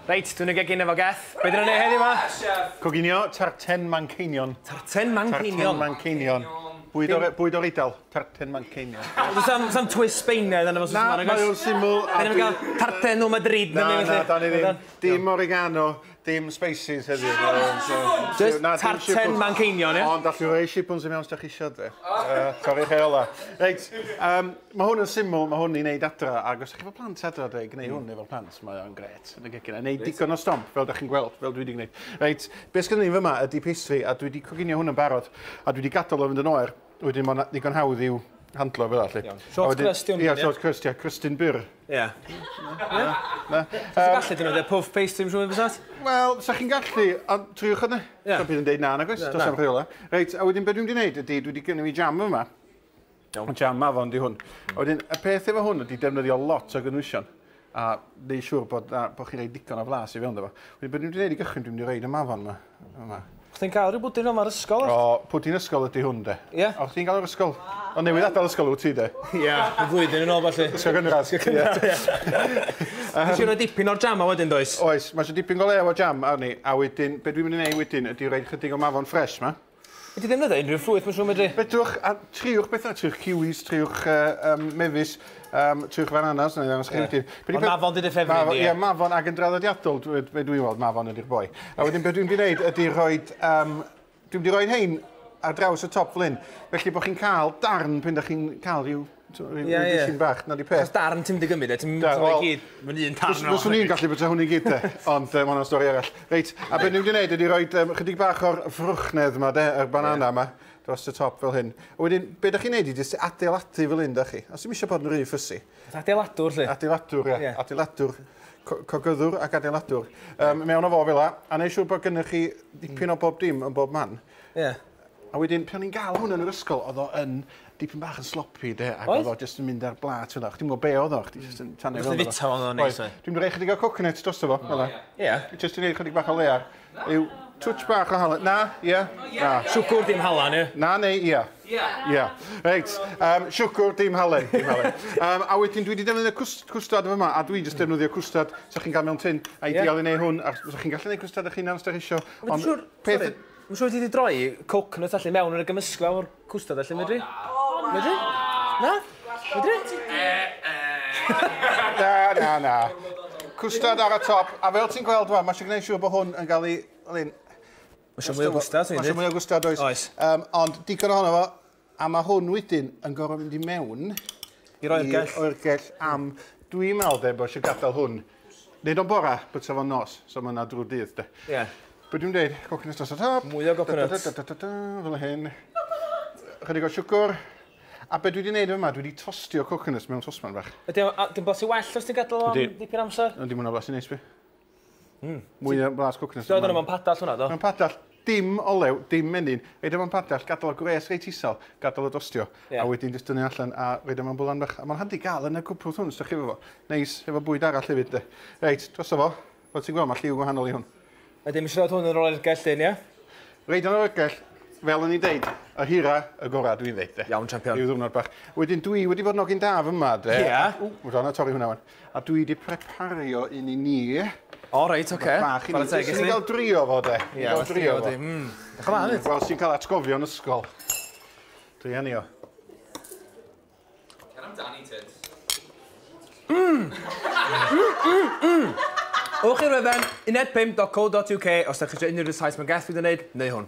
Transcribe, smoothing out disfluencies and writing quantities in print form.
Reit, dwi'n y gegin efo Geth. Be dyn nhw'n neud heddiw 'ma? Coginio tarten Manceinion. Tarten Manceinion? Tarten Manceinion. Bwyd o'r, bwyd o'r Eidal, tarten Manceinion. Does am twist Sbaenaidd yna fo. Na, mae o'n syml. Da ni'n cael tarten o Madrid. Na, na, da ni ddim. Dim oregano, dim spices heddiw. Just tarten Manceinion, ie? Ond allwch roi shipwns i mewn os da chi isio, de. Torri rheola. Reit, mae hwn yn syml, mae hwn i wneud adra, ac os ydych chi efo plant adra, de, gwneud hwn efo'r plant, mae o'n gret yn y gegin. A gwneud digon o stomp, fel da chi'n gweld, fel dwi wedi gwneud. Reit, beth sgynnon ni fyma ydy pastry, a dwi wedi coginio hwn yn barod, a dwi wedi gadael o fynd yn oer. Wedyn mae'n ddigon hawdd i'w handlo fel 'a, 'lly. Short crust yw hwn? Ia, short crust, ia, crustyn byr. Ie. Na? Na. Ti'n gallu dyn nhw, puff pastry, mae'n siŵr, fysa? Wel, sa chi'n gallu, ond triwch yna. Ie. Do'n byd yn deud na, nag oes? Does am rheola. Reit, a wedyn beth dwi'n wedi gwneud ydy, dwi wedi gynnu fi jam yma. Iawn. Jam mafon di hwn. A wedyn, y peth efo hwn ydy defnyddio lot o gynwysion. A neud siŵr bod, bod chi'n rhoi digon o flas i fewn iddo fo. Wedyn, beth dwi'n wedi gwneud i gychwyn, dwi'n mynd i roid y mafon yma. Yma. Chdi'n cael rhyw bwdin oma'r ysgol? O, pwdin ysgol ydy hwn, de. Ie. O, chdi'n gael o'r ysgol? O, newydd adael ysgol wyt ti, de? Ie, flwyddyn yn ôl, falle. Ysgol gynradd. Ysgol gynradd, ie. Ti eisiau rhoi dipyn o'r jam a wedyn, does? Oes, mae eisiau dipyn go lew o jam arni, a wedyn, be dwi'n mynd i wneud wedyn ydy rhoi chydig o mafon ffres ma. Ydy ddim yn unrhyw ffrwyth, mae'n siŵr, medru? Fedrwch, a triwch bethau, triwch kiwis, triwch mefus, triwch bananas, neu ddangos chi wedyn. Ond mafon di dy ffefryn di, ie? Mafon ac yn draddodiadol, be dwi'n weld, mafon ydy'r boi. A wedyn be dwi'n mynd i wneud ydy rhoi, dwi'n mynd i roi hein ar draws y top fel hyn. Felly bod chi'n cael darn pan da chi'n cael rhyw dishyn bach, na di peth. Achos darn ti'n mynd i gymryd, e? Ti'n mynd i gyd, mae'n un darn. Fyswn i'n gallu byta hwn i gyd, de, ond mae hwnna'n stori arall. Reit, a beth ni'n mynd i wneud ydy rhoi chydig bach o'r ffrwchnedd yma, de, yr banana yma, dros y top fel hyn. A wedyn, be da chi'n neud i jyst adeiladu fel hyn, da chi. Os ddim eisiau bod yn rhy ffysi. Adeiladwr, lle? Adeiladwr, ie. Adeiladwr. Cogyddwr ac adeiladwr. Mewn o fo fel 'a, a neud siŵr bod gennych chi dipyn o bob dim yn bob man. Ie. A wedyn, pan o'n i'n gael hwn yn yr ysgol, oedd o yn dipyn bach yn sloppy, de, ac oedd o jyst yn mynd ar blat fel 'na. Chdi'm yn gwybod be oedd o, chdi jyst yn tannu fel 'na. Chdi'n fita o'n neis, oedd. Dwi'n mynd i roi chydig o coconut drosto fo, fel 'na. Ie. Jyst i wneud chydig bach o layer. Yw twtsh bach o halen. Na, ie, na. Siwgwr dim halan, ie? Na neu ia. Ia. Ia. Reit, siwgwr dim halen. Dim halen. A wedyn dwi wedi defnyddio cwstard yma, a dwi jyst defnyddio cwstard sa chi'n gael mewn tin. A ideal i wneud hwn, a sa chi'n gallu gwneud cwstard eich hunan os da chi isio. Ond peth... Mae'n siŵr ti wedi droi coconut allu mewn yn y gymysgfa o'r cwstard allu, medru? Medru? Na? Medru? Na, na, na. Cwstard ar y top, a fel ti'n gweld fa, mae eisiau gwneud siŵr bod hwn yn cael ei... Mae eisiau mwy o gwstard, ti'n dweud? Mae eisiau mwy o gwstard, oes. Oes. Ond digon ohono fo, a mae hwn wedyn yn gorfod mynd i mewn i'r oergell. I'r oergell am... Dwi'n meddwl, de, bod eisiau gadael hwn. Neud o'n bora, byta fo'n nos, so mae yna drwy'r dydd, de. Ie. Be dwi'n dweud? Coconut dros y top. Mwy o coconut. Fel hyn. Chydig o siwgr. A be dwi wedi gwneud yma, dwi wedi tostio coconut mewn tosman bach. Ydy, dim blasu well os ti'n gadael o am dipyn amser? Ydy, mwyn o blasu neis fi. Mwy o blas coconut. Doedd o'n padall hwnna, do? Mewn padall, dim olew, dim menyn. Rhaid o'n padall, gadael o gwres reit isel, gadael o dostio. A wedyn jyst dynnu allan a rhaid o'n bwlan bach. A mae'n handi gael yn y cwpwrdd hwn, os ydych chi efo fo. Neis, efo bwyd arall hefyd, de. Reit, drosto fo. Fel ti'n gweld, mae lliw gwahanol i hwn. A dim eisiau rhoi hwn yn yr oergell, dyn, ie? Rhaid o'n oergell, fel o'n i'n deud, y hira, y gorau, dwi'n deud, de. Iawn, champion. Ryw ddwrnod bach. Wedyn, dwi wedi bod yn ogyn daf yma, de. Ie. Ww, mae'n torri hwnna wan. A dwi wedi prepario un i ni. O, reit, oce. Bach i ni. Jyst i ni gael drio fo, de. Ie, gael drio fo. Diolch yn fawr, hefyd. Wel, ti'n cael atgofion ysgol. Dria ni o. Cer amdani, tyd. Ewch i'r wefan uned5.co.uk os ydych chi eisiau unrhyw rysáit mae'n Geth wedi wneud, neu hwn.